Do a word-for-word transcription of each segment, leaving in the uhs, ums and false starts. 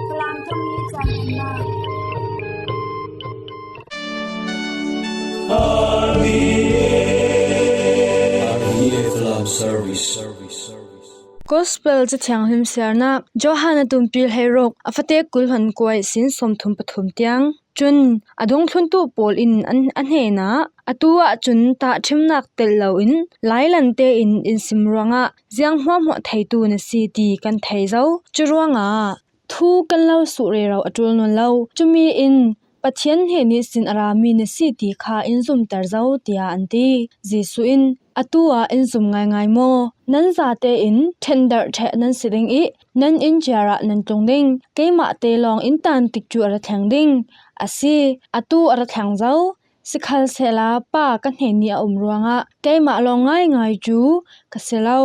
Falam thum ni chan na. Gospel Cathiang hlimsiarna, Johan a tumpi hleiruk, a fate kul hon kuai sin sawmthum pathum tiang. Cun a dungthluntu pawl in an, a hnenah, "Atu ahcun tahṭhimnak telh loin lailan tein in sim ruangah ziang hmuahhmuah theitu na si ti kan thei zo. Curuangah thu kan lo suh rero a ṭul nawn lo. Cumi in Pathian hnen ihsin a rami na si ti kha in zumter zo," tiah an ti. Jesuh in, "Atu ah in zum ngaingai maw? Nan zate in ṭhendarh ṭheh nan si ding i nan inn ciar ah nan tlung ding. Keimahte lawng in tan tik cu a ra thleng ding a si. Atu a ra thleng zo. Sikhalsehla Pa ka hnen i a um ruangah keimah lawng ngaingai cu ka si lo.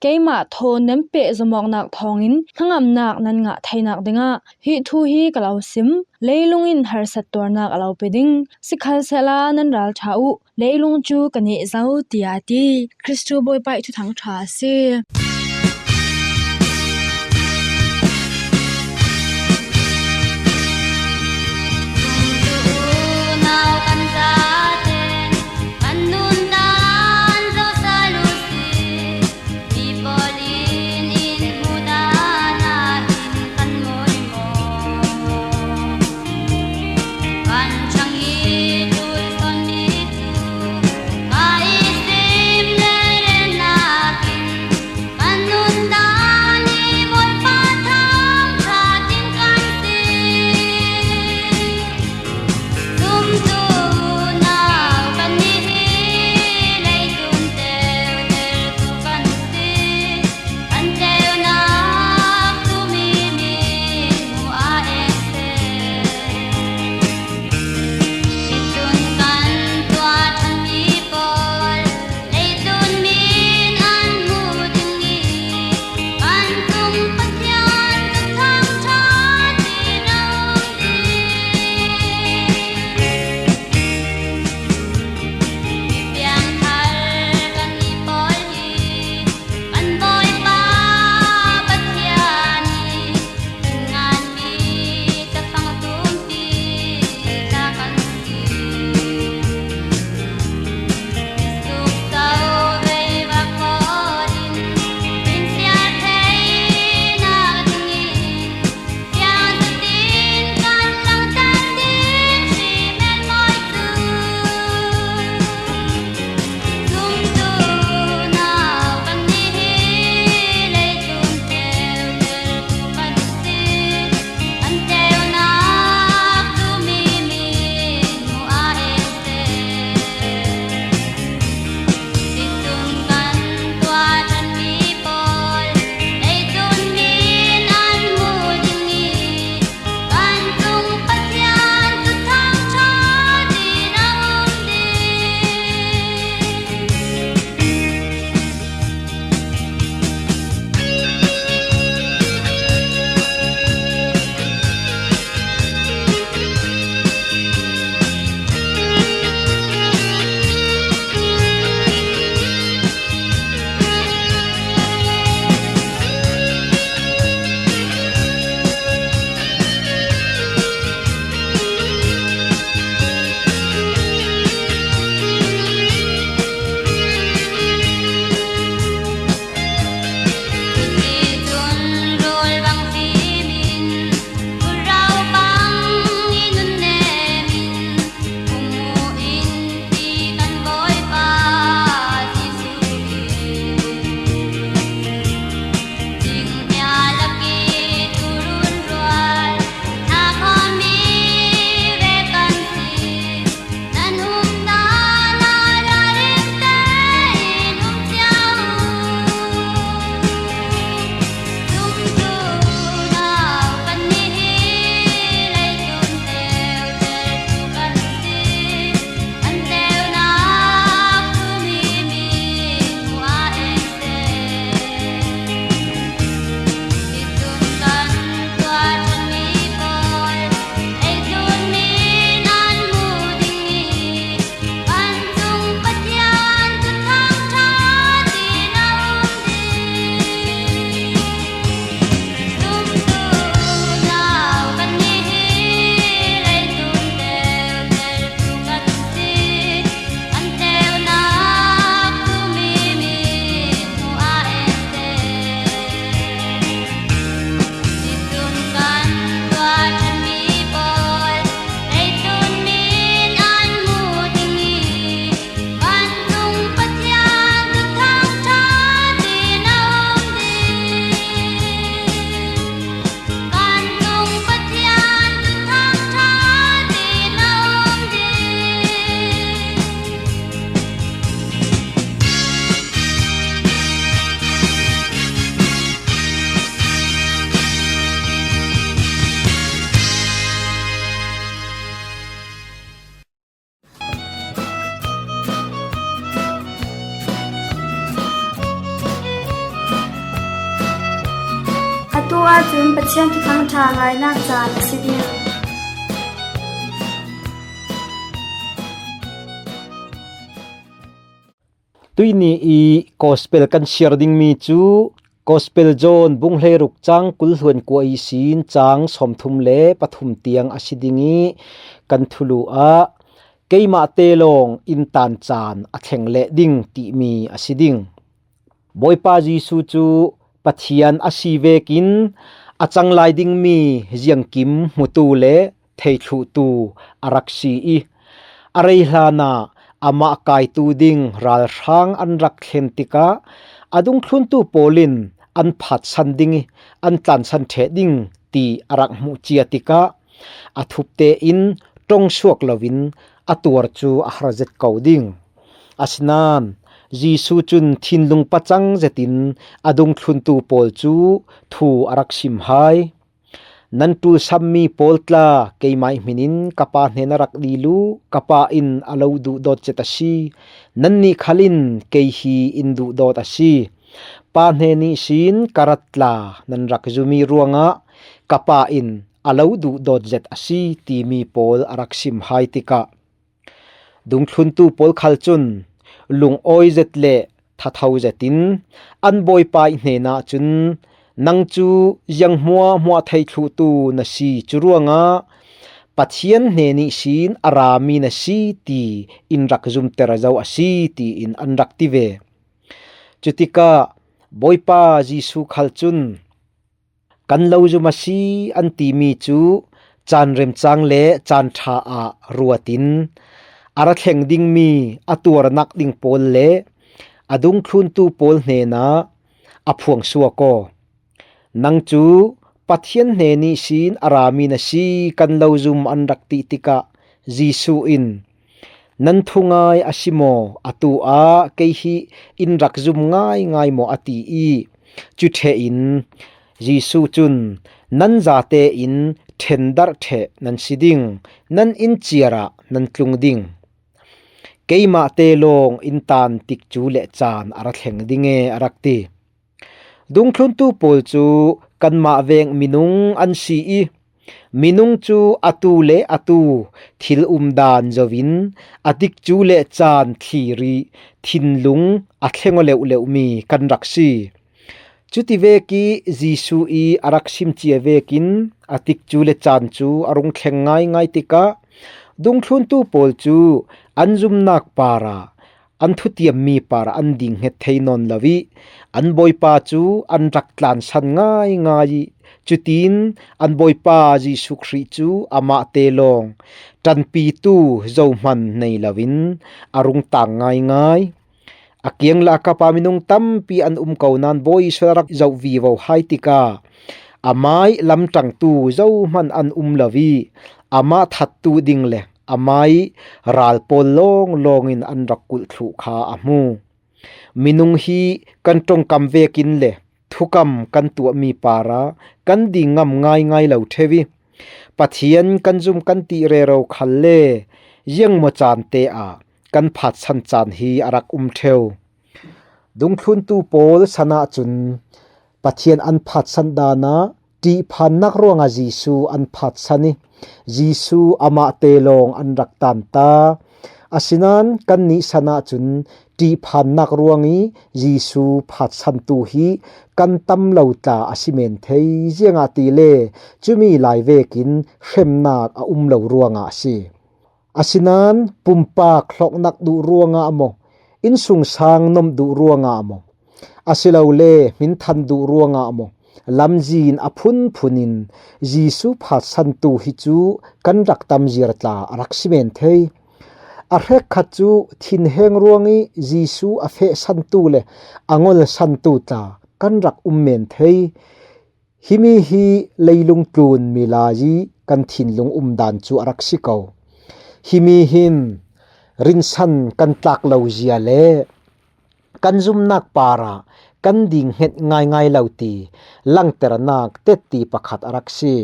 Keimah thawn nan peh zawmawknak thawngin hnangamnak nan ngah theinak dingah hi thu hi ka lo sim. Leilung in harsat tuarnak a lo pe ding. Sikhalsehla nan ralṭha uh. Leilung cu ka neh zo," tiah a ti. Kristu Bawipa ih thuthang ṭha a si. Cun Pathian thuthang ṭha ngainak caan a si ding. Tuihni i Gospel kan siar dingmi cu Gospel John bung hleiruk cang kul hluan kua ihsin cang sawmthum le pathum tiang a si ding i kan thulu ah keimah te lawng in tan caan a thleng leh ding timi a si ding. Bawipa Jesuh cu Pathian a si vekin a cang lai dingmi ziangkim hmutu le theithluhtu a rak si i a rei hlanah amah kaitu ding ralhrang an rak thlen tikah a dungthluntu pawl in an phatsan ding i an tlansan ṭheh ding ti a rak hmuh cia tikah a thup tein ṭong suak loin a tuar cu a har zet ko ding. Asinain Jesuh cun thinlung pacang zetin a dungthluntu pawl cu thu a rak sim hai. Nan ṭulsammi pawl tla, keimah hmin in ka Pa hnen a rak dil uh, ka Pa in a lo duhdawt zet a si. Nannih khal in kei hi in duhdawt a si. Pa hnen ihsin ka rat tla nan rak zummi ruangah ka Pa in a lo duhdawt zet a si timi pawl a rak sim hai tikah dungthluntu pawl khal cun lungawi zet le thatho zetin an Bawipa ih hnenah cun, "Nang cu ziang hmuahhmuah theithluhtu na si, cu ruangah Pathian hnen ihsin a rami na si ti in rak zumter zo a si," tiin an rak ti ve. Cutikah Bawipa Jesuh khal cun, "Kan lo zum a si," an timi cu caan remcang le caan ṭha ah ruatin a ra thleng dingmi a tuarnak ding pawl le a dungthluntu pawl hnenah a phuang suak aw. "Nang cu Pathian hnen ihsin a rami na si, kan lo zum," an rak ti tikah Jesuh in, "Nan thungai a si maw? Atu ah kei hi in rak zum ngaingai maw?" a ti i cu ṭheh in Jesuh cun, "Nan zate in ṭhendarh ṭheh nan si ding. Nan inn ciar ah nan tlung ding. Keimah te lawng in tan tikcu le caan a ra thleng ding e," a rak ti. Dungthluntu pawl cu kanmah veng minung an si i minung cu atu le atu thil umdan zoin a tikcu le caan thlir i thinlung a thleng aw leuhleuhmi kan rak si. Cuti vek i Jesuh i a rak sim cia vekin a tikcu le caan cu a rung thleng ngaingai tikah dungthluntu pawl cu an zumnak parah an thutiammi parah an ding hnget thei nawn lo i an Bawipa cu an rak tlansan ngaingai i cutin an Bawipa Jesuh Khrih cu amah te lawng ṭanpitu zohman nei loin a rung tang ngaingai. A kiang le a kap ah minung tampi an um ko nain Bawi Jesuh a rak zoh vivo hai tikah amah ih lamṭangtu zohman an um lo i amah thattu ding le amah ih ral pawl lawnglawng in an rak kulh thluh kha a hmu. Minung hi kan ṭongkam vekin le thukam kan tuahmi parah kan ding ngam ngaingai lo ṭheu i Pathian kan zum kan ti rero khal le ziangmaw caan te ah kan phatsan caan hi a rak um ṭheu. Dungthluntu pawl san ahcun Pathian an phatsan dan ah ṭihphannak ruangah Jesuh an phatsan i Jesuh amah te lawng an rak tan ta. Asinain kannih san ahcun ṭihphannak ruang i Jesuh phatsantu hi kan tam lo tla a si men thei. Ziangahtile cumi lai vekin hremnak a um lo ruangah a si. Asinain pumpak hlawknak duh ruangah maw, innsungsang nomh duh ruangah maw, asilole hminthan duh ruangah maw, lamzin a phunphun in Jesuh phatsantu hi cu kan rak tam ziar tla a rak si men thei. A hrekkhat cu thinheng ruang i Jesuh a fehsantu le a ngolsantu tla kan rak um men thei. Himi hi leilung tlun milai i kan thinlung umdan cu a rak si ko. Himi hin rinsan kan tlak lo zia le kan zumnak parah kan ding hnget ngaingai lo ti langternak tetti pakhat a rak si.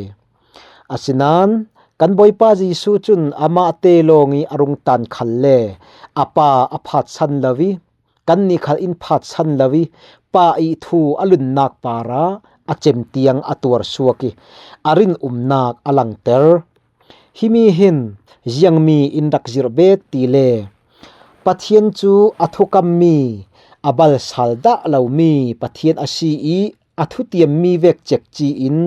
Asinain kan Bawipa Jesuh cun amah te lawng i a rung tan khal le a Pa a phatsan lo i kannih khal in phatsan lo i Pa ih thu a lunnak parah a cem tiang a tuar suak ih a rinumnak a langter. Himi hin ziangmi in rak zirh bet ti le Pathian cu a thukammi, a balsal dah lomi Pathian a si ih a thutiammi vek cekci in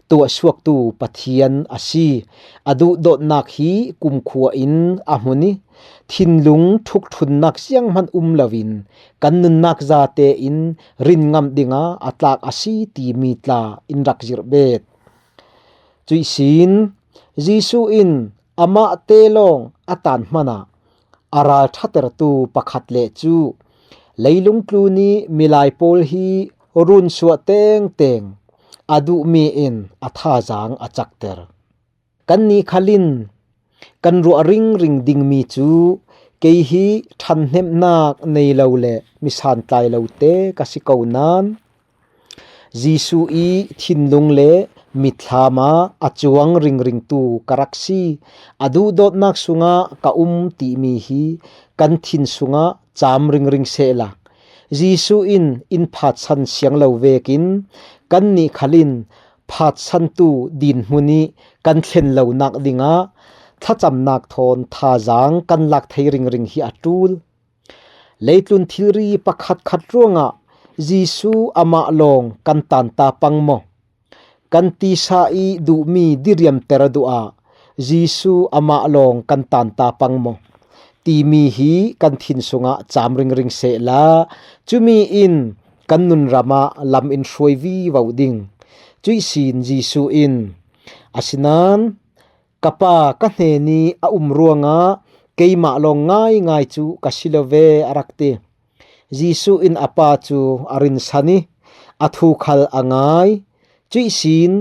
tuahsuaktu Pathian a si. A duhdawtnak hi kumkhua in a hmun ih thinlung ṭhukṭhunnak zianghman um loin kan nunnak zate in rin ngamh dingah a tlak a si timi tla in rak zirh bet. Cuih sin Jesuh in amahte lawng a taan hmanah a ralṭhatertu pakhat leh cu leilung tlun ih milai pawl hi runsuah tengteng a duhmi in a thazaang a cakter. Kannih khal in kan ruah ringring dingmi cu kei hi ṭhanhnemhnak nei lo le misantlai lote ka si ko nain Jesuh ih thinlung le mitthlam ah a cuang ringringtu ka rak si. A duhdawtnak sungah ka um timi hi kan thin sungah caam ringring sehla, Jesuh in in phatsan siang lo vekin kannih khal in phatsantu dinhmun ih kan thlen lonak dingah thlacamnak thawn thazaang kan lak thei ringring hi a ṭul. Leitlun thilri pakhatkhat ruangah Jesuh amah lawng kan tanta pang maw? Kan tisa ih duhmi diriamter duh ah Jesuh amah lawng kan tanta pang maw? Timi hi kan thin sungah caam ringring sehla, cumi in kan nunram ah lam in hruai vivo ding. Cuih sin Jesuh in, asinain ka Pa ka hnen ih a um ruangah keimah lawng ngaingai cu ka si lo ve, a rak ti. Jesuh in a Pa cu a rinsan ih a thu khal a ngai. Cuih sin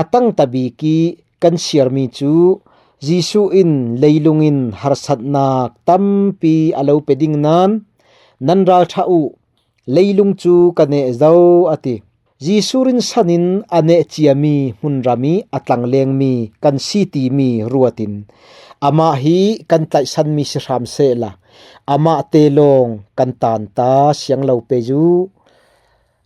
a tangtabik ih kan siarmi cu Jesuh in leilung in harsatnak tampi a lo pe ding nain, nan ralṭha uh, leilung cu ka neh zo, a ti. Jesuh rinsan in a neh ciami hmunram ih a tlanglengmi kan si timi ruat in amah hi kan tlaihsanmi si hram sehla, amahte lawng kan tanta siang lo pei uh.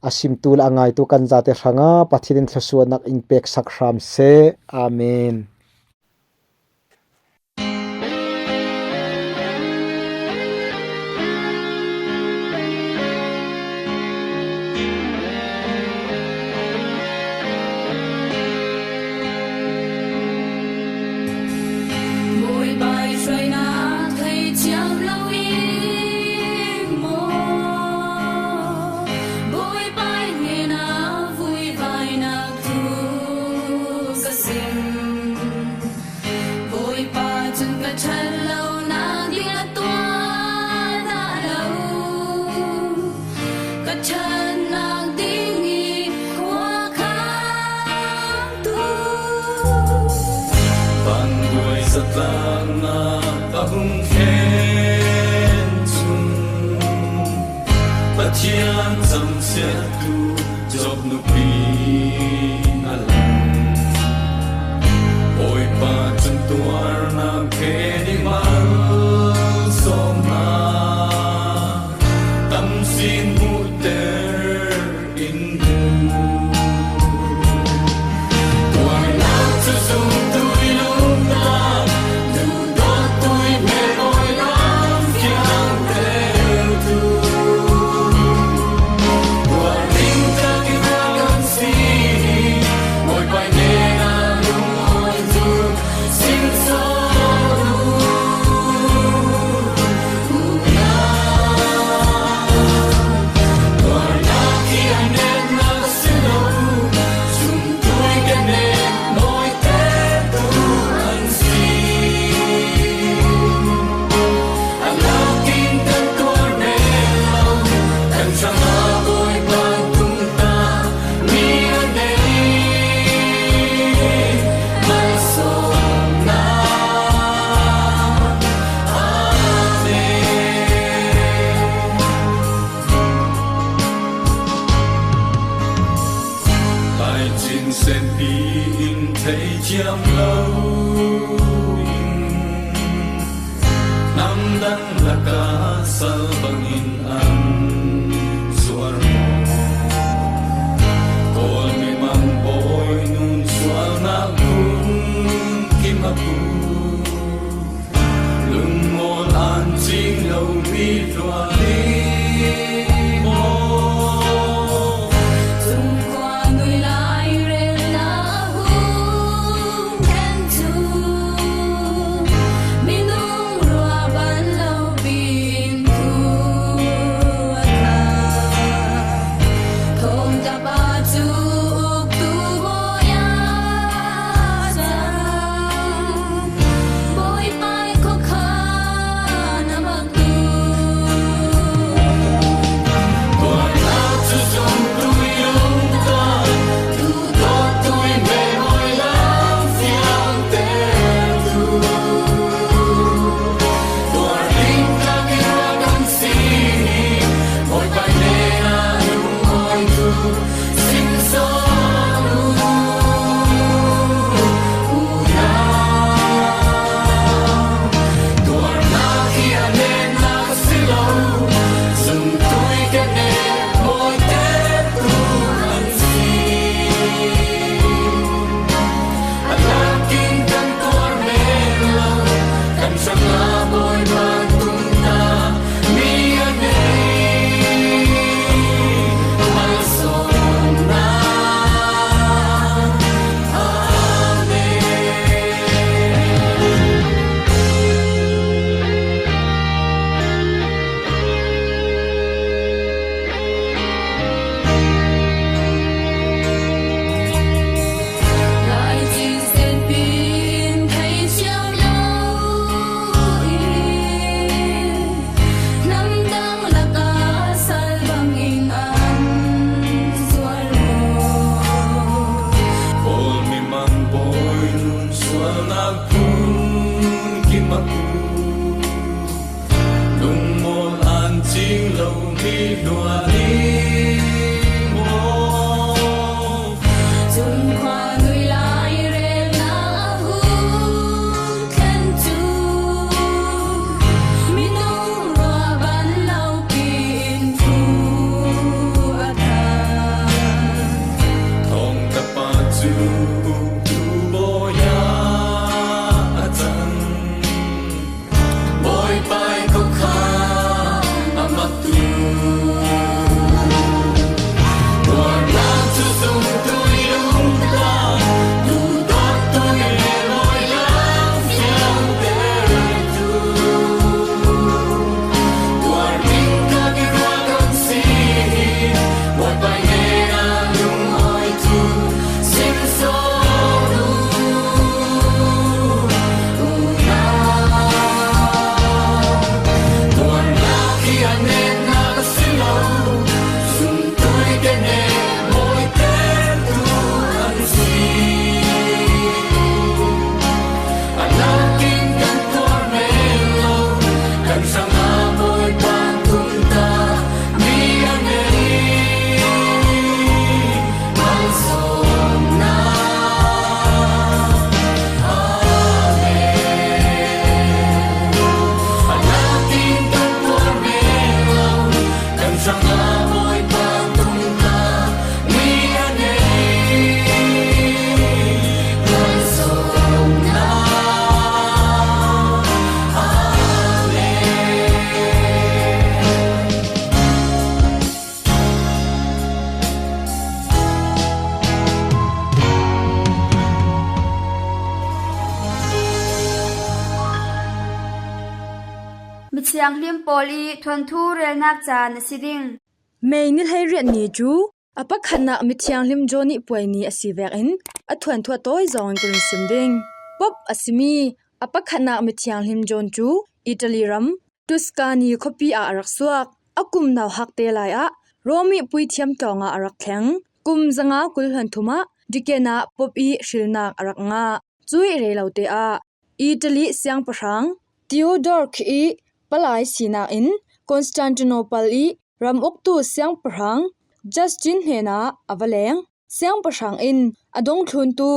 A simtu le a ngaitu kan zate hrangah Pathian in thluasuahnak in peksak hram seh. Amen. Bawipa ih hruainak theithiam lo in maw? Bawipa ih hnenah vuivainak thu ka sim. Bawipa cun ka ṭhat lonak ding a tuah dah lo. Ka ṭhatnak ding ih khua khamtu. Vanduai zatlaknak a hung khen cun Pathian camsiattu Job nupi a lang. Bawipa cun tuarnak khen ih malsawmnak tam sin hmuhter in hmu. Tuarnak cu zumtu ih lungtak, duhdawttu ih hmel bawi lam fiangtertu. Tuar ding tak ih ruak an si hi, Bawipa ih hnenah lungawitu. Laicin senpi in theithiam lo in, hnamdang lakah sal bangin an zuar maw? Kawl Sualnak phun kimak uh, lungmawl an cing lo mi hluan i maw? Cun khua nui lai relnak a hun thlentu minung ruah ban lo piin thu a thang. Thawngtapa cu uktu bawi ah a cang. Bawipa i khuakha a maktu. Ruahnak cu zumtu i lungtang, duhdawttu i lawmhlang fiangtertu. Tuar ding ka biaruah kan si hi, Bawipa hnenah lungawitu. Mithianghlim Paul i thuanthu relnak caan a si ding. May ni hleiriat ni cu a pakhatnak mithianghlim John i puai ni a si vekin a thuanthu a tawi zongin ka run sim ding. Pope a simi a pakhatnak mithianghlim John cu Italy ram Tuscany khuapi ah a rak suak. A kum nauhak te lai ah Rome i puithiam tlawng ah a rak thleng. Kum zanga kul hluan thum ah Deccan ah Pope i hrilnak a rak ngah. Cuih rei lo te ah Italy siangpahrang Theodoric i palai sinak in Constantinople i ram uktu siangpahrang Justin hnenah a va leng. Siangpahrang in a dongthluntu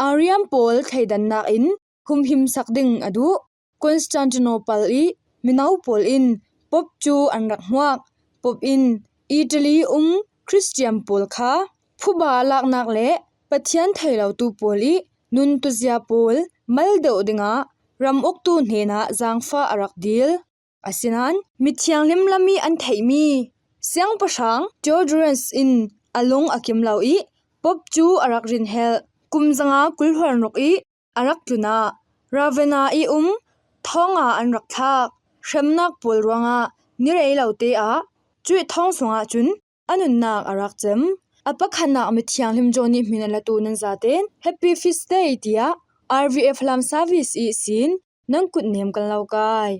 Arian pawl thleidannak in humhimsak ding a duh. Constantinople i mino pawl in Pope cu an rak hmuak. Pope in Italy um Christian pawl kha phuba laknak le Pathian thei lotu pawl i nun tuzia pawl mal deuh dingah ram uktu hnenah zaangfah a rak dil. Asinain mithianghlim lam i an theihmi siangpahrang Theodorus in a lung a kim lo i Pope cu a rak rinhelh. Kum zanga kul hluan ruk i a rak tlun ah Ravenna i um thong ah an rak thlak. Hremnak pawl ruangah ni rei lo te ah cuih thong sungah cun a nunnak a rak cem. A pakhatnak mithianghlim John i hmin a latu nan zaten Happy Feast Day tiah R V F Lam Service ihsin nan kut nem kan lo kai.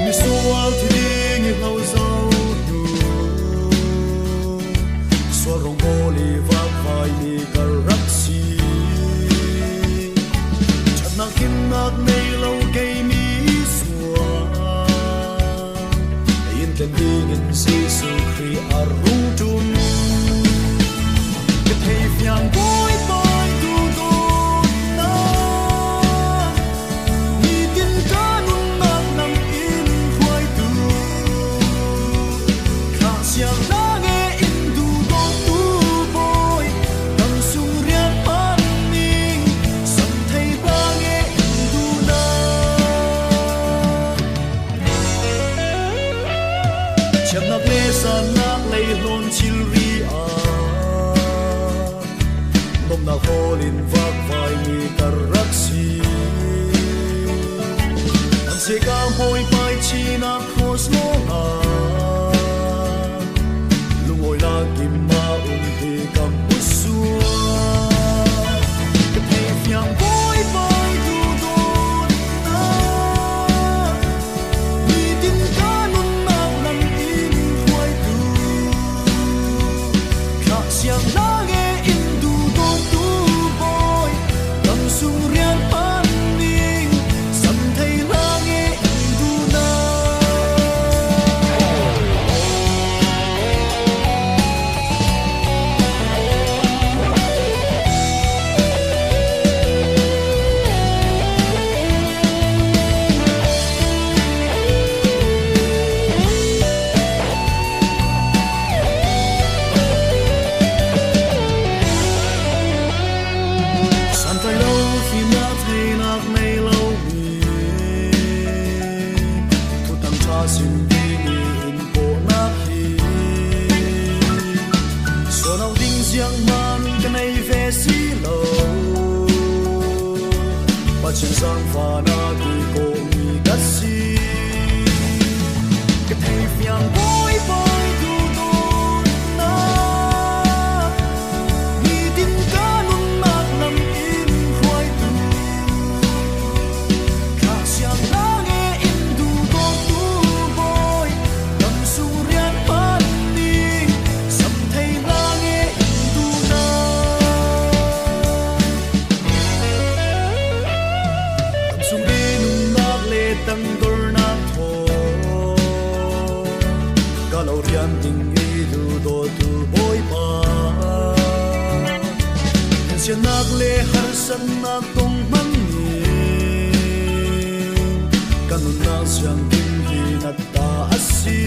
Misual thiding i hlo zo hnu, sual rong pawl i vakvai mi ka rak si. Ṭhatnak kimnak nei lo kei mi sual, in tlen dingin Jesuh Khrih a rung ṭum. Ka thei fiang Bawipa duhdawtnak, nitin ka nunnak nang in hruaitu. Thlah siangnak nge in duhdawttu Bawi, nang sung rian hman ning, sam thei ba nge in duhnak. Thiamnak le sannak lei hlawn thilri ah, nomnak hawl in vakvai mi ka rak si. An seka Bawipa i thihnak cross lawngah, Zangfahna kikawh mi ka si. Ka theifiang Bawipa duhdawtna, nitin ka nunnak lam in hruaitu. Thlah siangna nge in duhdawttu Bawi, dam sung rian pan ni, sam theihna nge in duhna. Dam sung i nunnak le tangdornak thaw, ka lo rian ding i duhdawttu Bawipa. Siannak le harsatnak kong hmang ni, ka nunnak siangtho hi na ta a si.